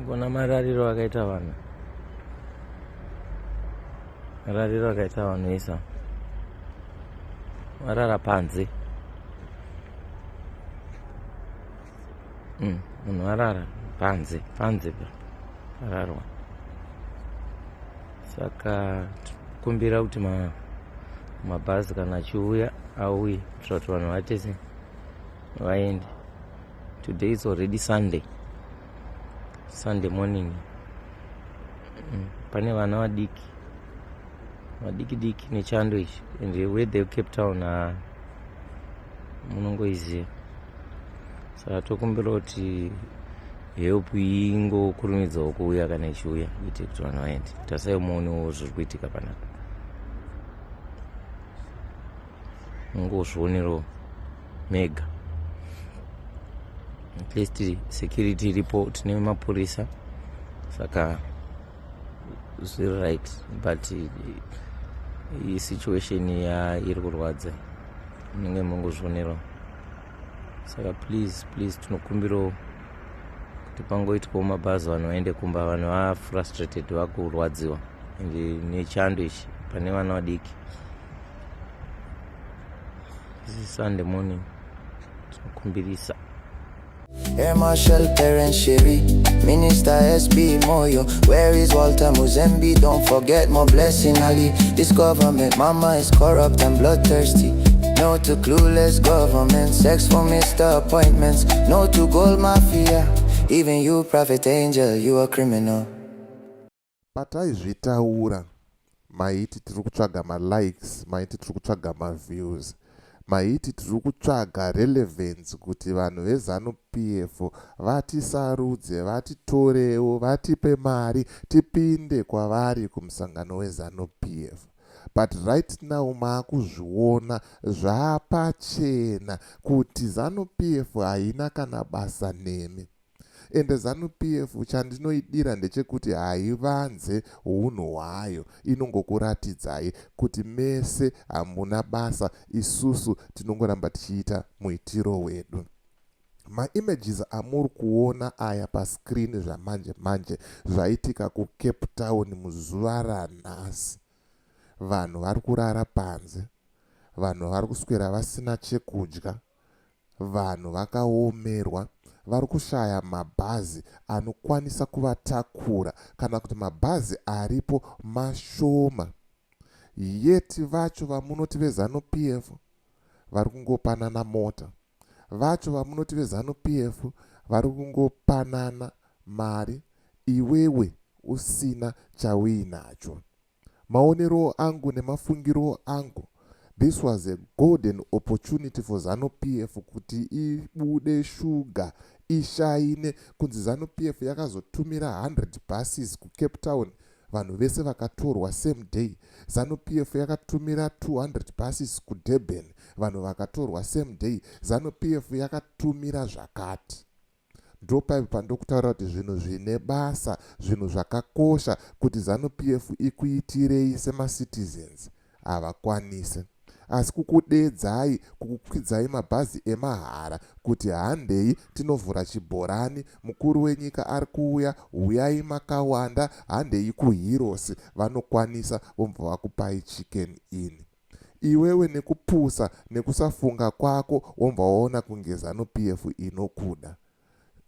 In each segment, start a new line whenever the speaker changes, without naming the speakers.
Ngona marariro akaita vanhu. Marariro akaita vanhu isa. Varara panze. Munhu arara panze, panze pararwa. Saka kumbira kuti mabhazi kana achiuya auye kuitira kuti vanhu vatese vaende. Today is already Sunday. Sunday morning. Pane vana vadiki. Vadiki diki nechando ichi. And weather Cape Town munongoiziva. Saka tokumbira kuti help ingokurumidzawo kuuya kana ichiuya kuitira kuti vanhu vaende. Tasai muonewo zviri kuitika panapa. Mungozvionerawo mega. At least security iripo, tine mapurisa, saka zviri right, but iyi situation ya iri kurwadza, munenge mungozvionerawo. Saka please, please, tinokumbirawo kuti pangoitwawo mabhazi, vanhu vaende kumba. Vanhu vafrustrated, vakurwadziwa, and nechando ichi pane vana vadiki. This is Sunday morning, tinokumbirisa.
Air Marshal Perrance Shiri, Minister SB Moyo, where is Walter Muzembi? Don't forget Moreblessing Ali. This government, mama, is corrupt and bloodthirsty. No to clueless government, sex for Mr. Appointments, no to gold mafia. Even you, Prophet Angel, you a criminal.
Pataizvitaura maiti tiri kutsvaga malikes, maiti tiri kutsvaga maviews, maiti tiri kutsvaga relevance kuti vanhu veZANU PF vatisarudze, vatitorewo, vatipe mari tipinde kwavari kumusangano weZANU PF. But right now maakuzviona zvapachena kuti ZANU PF haina kana basa nemi. Ende ZANU PF chandinoidira ndechekuti haivanze unhu hwayo, inongokuratidzai kuti mese hamuna basa, isusu tinongoramba tichiita muitiro wedu. Maimages amuri kuona aya pascreen zvamanje manje zvaitika kuCape Town muzuva ranhasi. Vanhu vari kurara panze, vanhu vari kuswera vasina chekudya, vanhu vakaomerwa, vari kushaya mabhazi anokwanisa kuvatakura kana kuti mabhazi aripo mashoma. Yeti vacho vamunoti veZANU PF vari kungopanana mota, vacho vamunoti veZANU PF vari kungopanana mari, iwewe usina chauinacho. Maonero angu nemafungiro angu, this was a golden opportunity for ZANU PF kuti ibude shuga, ishaine kunzi ZANU PF yakazotumira 100 buses kuCape Town, vanhu vese vakatorwa same day. ZANU PF yakatumira 200 buses kuDurban, vanhu vakatorwa same day. ZANU PF yakatumira zvakati. Ndopaipo pandokutaura kuti zvinhu zvine basa, zvinhu zvakakosha kuti ZANU PF ikuitirei semacitizens havakwanisi, asi kukudedzai, kukukwidzai mabhazi emahara kuti handei tinovhura chibhorani, mukuru wenyika ari kuuya, huyai makawanda, handei kuHeroes, vanokwanisa vobva vakupai Chicken Inn. Iwewe nekupusa nekusafunga kwako wobva waona kunge ZANU PF inokuda.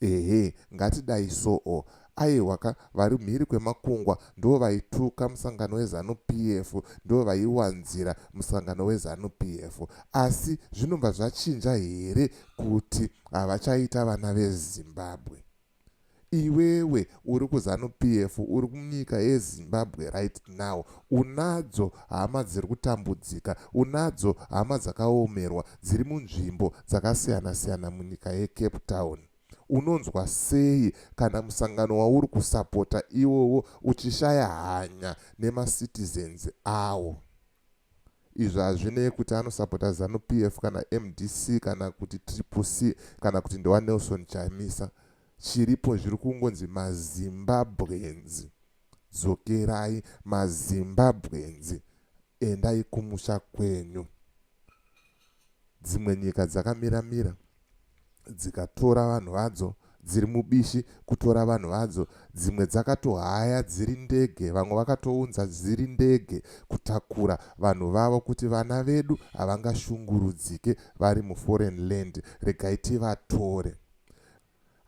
Ehe, ngatidai soo. Aiwa ka, vari mhiri kwemakungwa ndo vaituka musangano weZANU PF, ndo vaiwanzira musangano weZANU PF, asi zvinobva zvachinja here kuti havachaita vana veZimbabwe? Iwewe uri kuZANU PF, uri munyika yeZimbabwe right now, unadzo hama dziri kutambudzika, unadzo hama dzakaomerwa dziri munzvimbo dzakasiyana-siyana munyika yeCape Town. Unonzwa sei kana musangano wauri kusapota iwowo uchishaya hanya nemacitizens awo? Izvi hazvinei kuti anosapota ZANU PF kana MDC kana kuti Triple C kana kuti ndewaNelson Chamisa. Chiripo zviri kungonzi maZimbabweans dzokerai, maZimbabweans endai kumusha kwenyu. Dzimwe nyika dzakamira mira dzikatora vanhu vadzo. Dziri mubishi kutora vanhu vadzo. Dzimwe dzakatohaya dziri ndege, vamwe vakatounza dziri ndege kutakura vanhu vavo kuti vana vedu havangashungurudzike vari muforeign land, regai tivatore.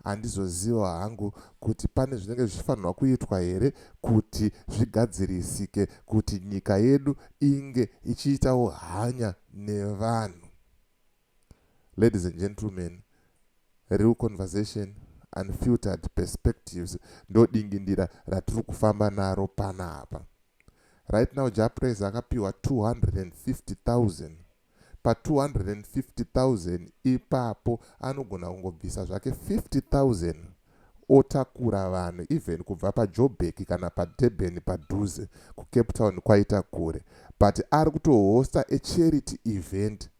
Handizoziva hangu kuti pane zvinenge zvichifanirwa kuitwa here kuti zvigadzirisike, kuti nyika yedu inge ichiitawo hanya nevanhu. Ladies and gentlemen, real conversation, unfiltered perspectives, ndodingindira ratiri kufamba naro panapa. Right now Jah Prayzah akapiwa 250 000. Pa250 000 ipapo anogona kungobvisa zvake 50 000, otakura vanhu even kubva paJoburg kana paDurban padhuze. KuCape Town kwaita kure, but ari kutohosta acharity event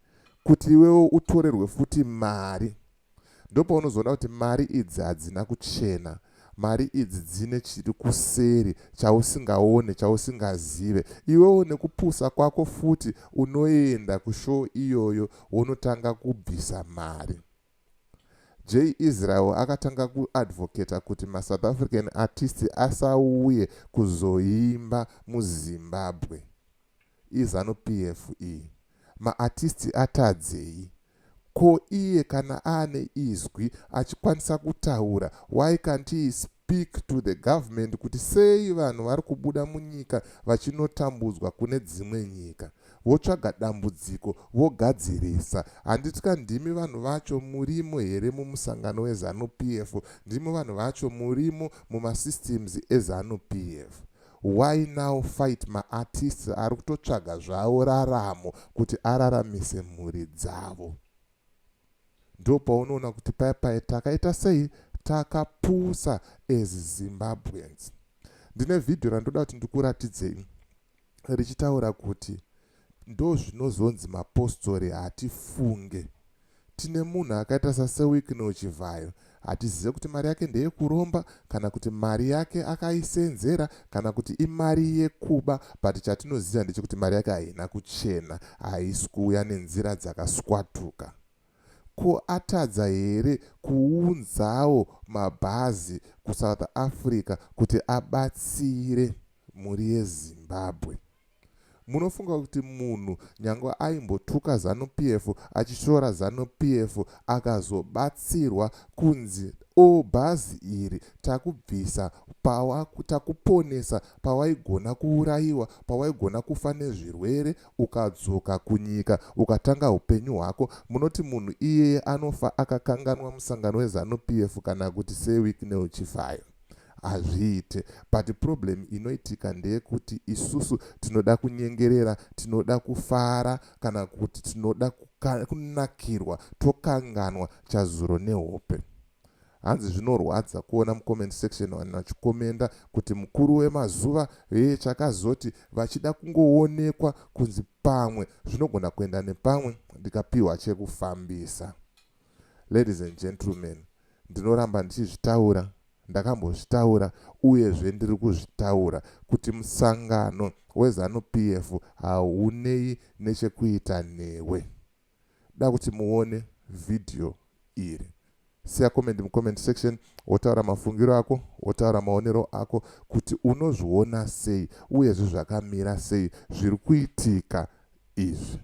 kuti iwewo utorerwe futi mari. Ndopaunozoona kuti mari idzi hadzina kuchena. Mari idzi dzine chiri kuseri chausingaone, chausingazive. Iwewo nekupusa kwako futi unoenda kushow iyoyo, wonotanga kubvisa mari. J Israel akatanga kuadvocata kuti maSouth African artist asauye kuzoimba muZimbabwe. IZANU PF iyi. Maartist atadzei ko? Iye kana aane izwi achikwanisa kutaura, why can't he speak to the government kuti sei vanhu vari kubuda munyika vachinotambudzwa kune dzimwe nyika? Votsvaga dambudziko, vogadzirisa. Handitya ndimi vanhu vacho murimo here mumusangano weZANU PF? Ndimi vanhu vacho murimo mumasystems eZANU PF. Why now fight maartists ari kutotsvaga zvavo raramo kuti araramise mhuri dzavo? Ndo paunoona kuti paya paya takaita sei, takapusa as Zimbabweans. Ndine vhidhiyo randoda kuti ndikuratidzei richitaura kuti ndo zvinozonzi mapostori hatifunge. Tine munhu akaita saSir Wicknell Chivayo. Hatizive kuti mari yake ndeyekuromba kana kuti mari yake akaisenzera kana kuti imari yekuba, but chatinoziva ndechekuti mari yake haina kuchena, haisi kuuya nenzira dzakaswatuka. Ko atadza here kuunzawo mabhazi kuSouth Africa kuti abatsire mhuri yeZimbabwe? Munofunga kuti munhu nyange aimbotuka ZANU PF, achishora ZANU PF, akazobatsirwa kunzi o bhazi iri takubvisa, takuponesa pawaigona kuurayiwa, pawaigona kufa nezvirwere, ukadzoka kunyika ukatanga upenyu hwako, munoti munhu iyeye anofa akakanganwa musangano weZANU PF kana kuti Sir Wicknell Chivayo? Hazviite. But problem inoitika ndeyekuti isusu tinoda kunyengerera, tinoda kufara kana kuti tinoda kunakirwa, tokanganwa chazuro nehope. Hanzi zvinorwadza kuona mucomment section vanhu vachikomenda kuti mukuru wemazuva ee chakazoti vachida kungoonekwa kunzi pamwe zvinogona kuenda nepamwe ndikapiwa chekufambisa. Ladies and gentlemen, ndinoramba ndichizvitaura, ndakambozvitaura, uyezve ndiri kuzvitaura kuti musangano weZANU PF haunei nechekuita newe. Da kuti muone vhidhiyo iri. Siya comment mucomment section, wotaura mafungiro ako, wotaura maonero ako kuti unozviona sei, uyezve zvakamira sei zviri kuitika izvi.